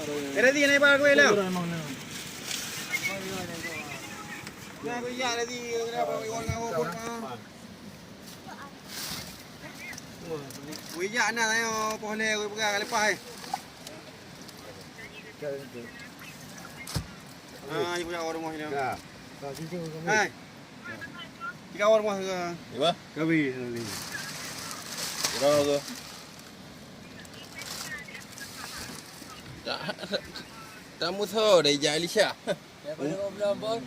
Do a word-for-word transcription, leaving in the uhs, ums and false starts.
Ready na iba kueh lom. Nah, kueh ya ready. Kenapa iwan ngawak pun? Kueh ya na ayo poh le kueh pegang lepas eh. Ah, ibu ya rumah ni. Hai. Tiga awak rumah ke? Iba? Kami tadi. Berapa tu? Tak, tak musuh dah ijak Alisha. Siapa dia orang belum pun?